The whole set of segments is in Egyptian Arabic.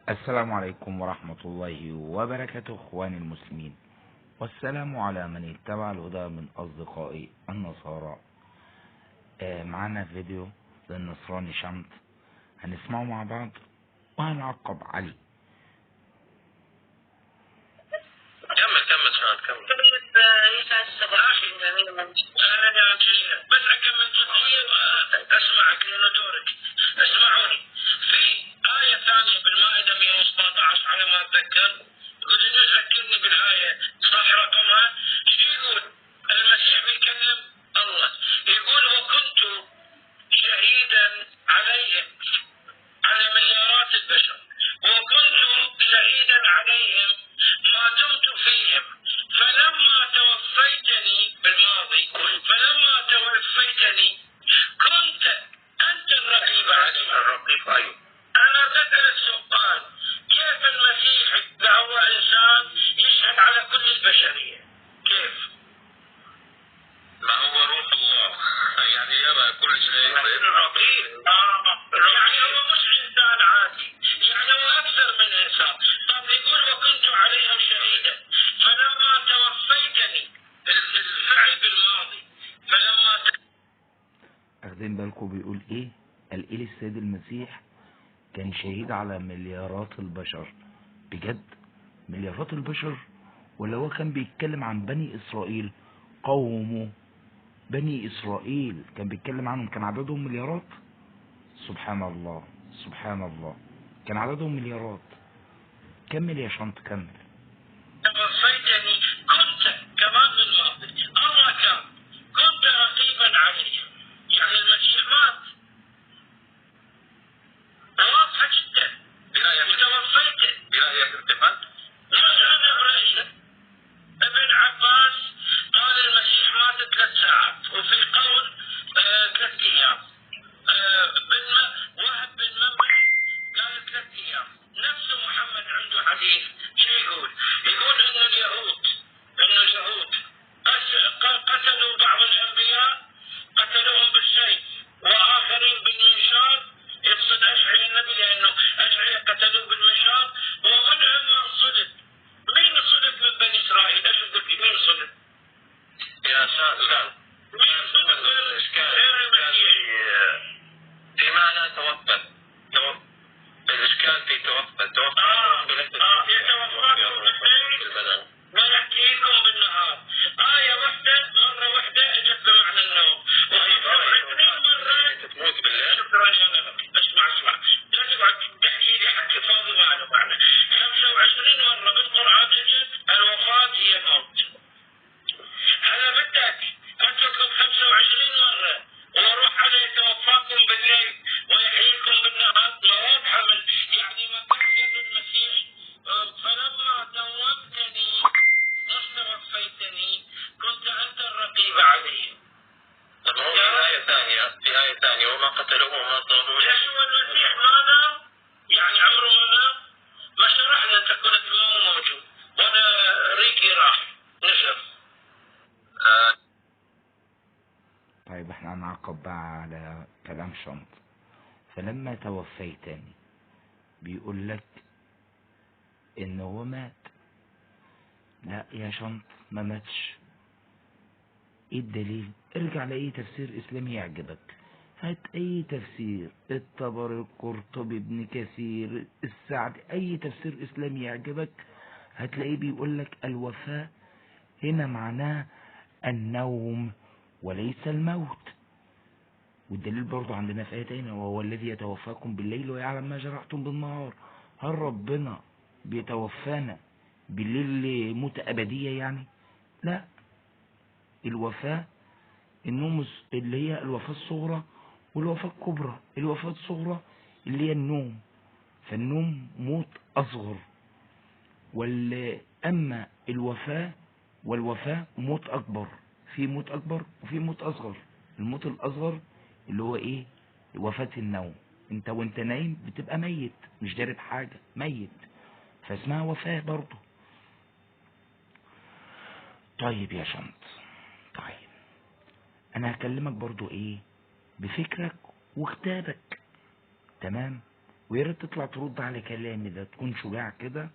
السلام عليكم ورحمة الله وبركاته اخواني المسلمين، والسلام على من اتبع الهدى من اصدقائي النصارى. معانا فيديو للنصراني شمت، هنسمعه مع بعض وهنعقب عليه. كمل كمل شعب كمل. طيب يسعد صباحك جميعا. اهلا يا جميلة، بس اكمل جزئية واسمعك لانه دورك. اسمعوني، في آية ثانية بالمائدة 117 على ما أتذكر، يقول لي ذكرني بالآية صح رقمها، شو يقول؟ المسيح بيكلم الله، يقول وكنت شهيدا عليهم، على مليارات البشر، وكنت شهيدا عليهم ما دمت فيهم، فلما توفيتني بالماضي، فلما توفيتني كنت أنت الرقيب عليهم. الرقيب أيوه. أنا بسألك سؤال، كيف المسيح إذا هو إنسان يشهد على كل البشرية؟ كيف؟ ما هو روح الله، يعني يرى كل شيء. الرقيب يعني هو مش إنسان عادي، يعني هو أكثر من إنسان. طب يقول وكنت عليهم شهيدا فلما توفيتني، الفعل بالماضي، فلما اخدين بالكم بيقول ايه؟ قال ايه للسيد المسيح كان شهيد على مليارات البشر. بجد مليارات البشر؟ ولا هو كان بيتكلم عن بني اسرائيل، قومه بني اسرائيل كان بيتكلم عنهم، كان عددهم مليارات؟ سبحان الله سبحان الله، كان عددهم مليارات. كمل يا شنط كمل. توفيتني كنت كمان بالماضي، الله كان كنت رقيبا عليهم، يعني المسيح مات، واضحة جدا. وتوفيته. برأيك أنت مات؟ مش أنا برأيي. ابن عباس قال المسيح مات 3 ساعات، وفي قول 3 أيام. وهب بن منبه قال 3 أيام. نفس محمد عنده حديث، شو يقول؟ يقول إنه اليهود، قتلوا بعض الأنبياء، قتلوهم بالسيف، وآخرين بالمنشار، يقصد أشعياء النبي لأنه أشعياء قتلوه بالمنشار، ومنهم من صلب. مين صلب من بني إسرائيل؟ إيش تقول لي؟ مين صلب؟ يا ساتر، مين صلب الإشكال غير المسيح؟ في معنى توفى، الإشكال في توفى، توفى يتوفاكم بالليل ويحييكم بالنهار. آية واحدة مرة واحدة اجت بمعنى النوم، و25 مرة أنت تموت بالليل. شكرا يا نبي. اسمع اسمع، لا تقعد تحكي لي حكي فاضي ما له معنى. 25 مرة بالقرآن اجت الوفاة هي موت. هلا بدك اتركم 25 مرة واروح على يتوفاكم بالليل ويحييكم بالنهار؟ ما واضحة من يعني ما كان قبل المسيح. فلما توفتني، مش توفيتني، كنت أنت الرقيب عليهم. طب هو في آية ثانية، في آية ثانية وما قتلوه وما صلبوه. ليش هو المسيح ما نام؟ يعني عمره ما نام؟ ما شرحنا أنت كنت ما هو موجود، وأنا ريقي راح نشف. طيب احنا هنعقب بقى على كلام شنط. فلما توفيتني بيقول لك ان هو مات. لا يا شنط ما ماتش. ايه الدليل؟ ارجع لاي تفسير اسلامي يعجبك، هات اي تفسير، الطبري، القرطبي، ابن كثير، السعدي، اي تفسير اسلامي يعجبك هتلاقيه بيقول لك الوفاة هنا معناه النوم وليس الموت. والدليل برضه عندنا في آية تانية، وهو الذي يتوفاكم بالليل ويعلم ما جرحتم بالنهار. هل ربنا بيتوفانا بالليل موت أبدية يعني؟ لا، الوفاة النوم اللي هي الوفاة الصغرى والوفاة الكبرى. الوفاة الصغرى اللي هي النوم، فالنوم موت أصغر، أما الوفاة والوفاة موت أكبر. في موت أكبر وفي موت أصغر. الموت الأصغر اللي هو إيه؟ وفاة النوم. أنت وأنت نايم بتبقى ميت، مش دارب حاجة، ميت، فاسمها وفاة برضه. طيب يا شنط، طيب أنا هكلمك برضو إيه؟ بفكرك وكتابك، تمام؟ ويا ريت تطلع ترد على كلامي ده، تكون شجاع كده،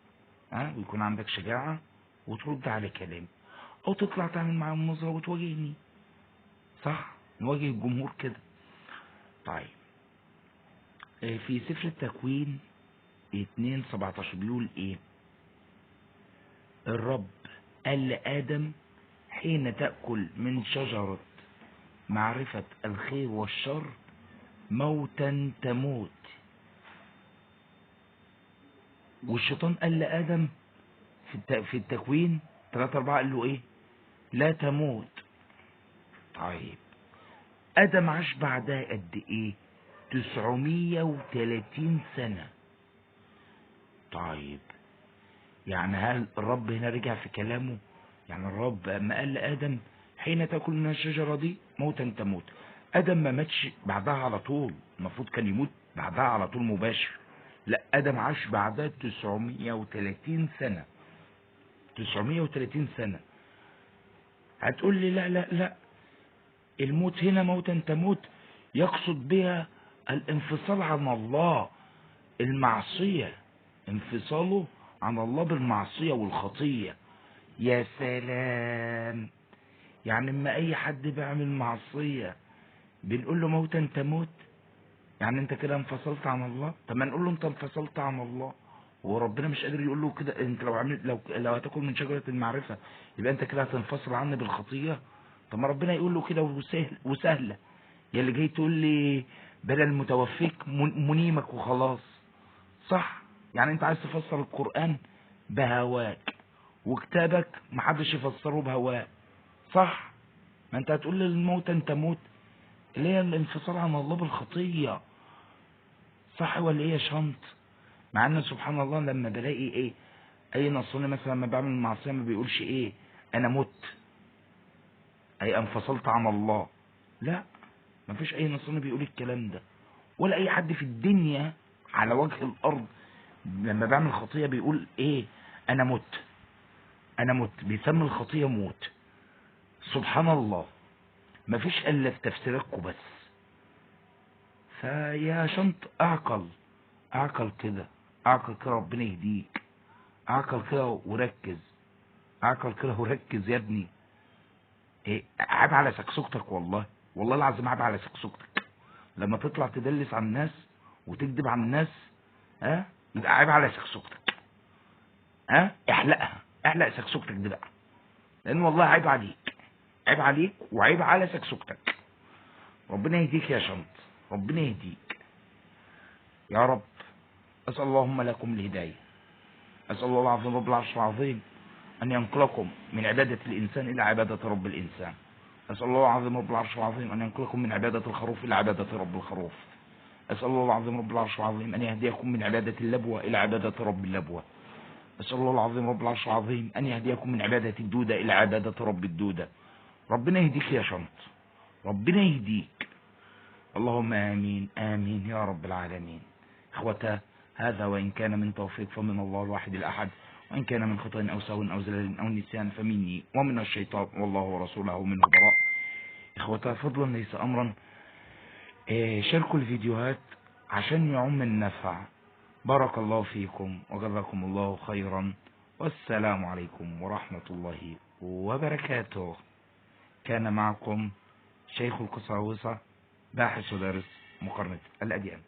ها، ويكون عندك شجاعة وترد على كلامي، او تطلع تعمل معايا مناظرة وتواجهني، صح؟ نواجه الجمهور كده. طيب في سفر التكوين 2:17 بيقول ايه؟ الرب قال لآدم حين تأكل من شجرة معرفة الخير والشر موتا تموت. والشيطان قال لآدم في التكوين 3-4 قال له ايه؟ لا تموت. طيب آدم عاش بعدها قد ايه؟ 930 سنة. طيب يعني هل الرب هنا رجع في كلامه؟ يعني الرب اما قال لآدم حين تاكل من الشجرة دي موتا تموت، آدم ما ماتش بعدها على طول، المفروض كان يموت بعدها على طول مباشر، لا آدم عاش بعدها 930 سنة. 930 سنة. هتقول لي لا لا لا، الموت هنا موتا تموت يقصد بها الانفصال عن الله، المعصية، انفصاله عن الله بالمعصية والخطية. يا سلام، يعني اما اي حد بيعمل معصية بنقول له موتا تموت، يعني انت كده انفصلت عن الله؟ طب ما نقول له انت انفصلت عن الله، وربنا مش قادر يقول له كده انت لو عملت لو هتاكل من شجرة المعرفة يبقى انت كده هتنفصل عني بالخطية. طب ما ربنا يقول له كده وسهل وسهلة، يا اللي جاي تقول لي بدل متوفيك منيمك وخلاص، صح؟ يعني انت عايز تفسر القرآن بهواك، وكتابك محدش يفسره بهواه، صح؟ ما انت هتقول للموت انت موت، اللي هي الانفصال عن الله بالخطية، صح ولا ايه يا شنط؟ مع ان سبحان الله لما بلاقي ايه اي نصراني مثلا لما بعمل معصية ما بيقولش ايه انا مت، اي انفصلت عن الله، لا، ما فيش اي نصراني بيقول الكلام ده، ولا اي حد في الدنيا على وجه الارض لما بعمل خطية بيقول ايه انا مت، انا مت، بيسمي الخطية موت. سبحان الله، مفيش الا في تفسيراتكم بس. فيا شنط اعقل، اعقل كده، اعقل كده، ربنا يهديك، اعقل كده وركز، اعقل كده وركز يا ابني. ايه عيب على سكسوكتك، والله والله العظيم عيب على سكسوكتك لما تطلع تدلس على الناس وتكذب على الناس، ها، يبقى عيب على سكسوكتك، ها، احلقها، احلق سكسوكتك دي بقى، لان والله عيب عليك، عيب عليك وعيب على سكسوكتك. ربنا يهديك يا شنط، ربنا يهديك يا رب. أسأل اللهم لكم الهداية، أسأل الله العظيم رب العرش العظيم أن ينقلكم من عبادة الإنسان إلى عبادة رب الإنسان. أسأل الله العظيم رب العرش العظيم أن ينقلكم من عبادة الخروف إلى عبادة رب الخروف. أسأل الله العظيم رب العرش العظيم أن يهديكم من عبادة اللبوة إلى عبادة رب اللبوة. أسأل الله العظيم رب العرش العظيم أن يهديكم من عبادة الدودة إلى عبادة رب الدودة. ربنا يهديك يا شنط، ربنا يهديك. اللهم آمين آمين يا رب العالمين. إخوتا، هذا وإن كان من توفيق فمن الله الواحد الأحد، وإن كان من خطأ أو سهو أو زلل أو نسيان فمني ومن الشيطان، والله ورسوله منه براء. إخوتا، فضلا ليس أمرا، شاركوا الفيديوهات عشان يعم النفع. بارك الله فيكم وجزاكم الله خيرا، والسلام عليكم ورحمة الله وبركاته. كان معكم شيخ القساوسة، باحث ودارس مقارنة الأديان.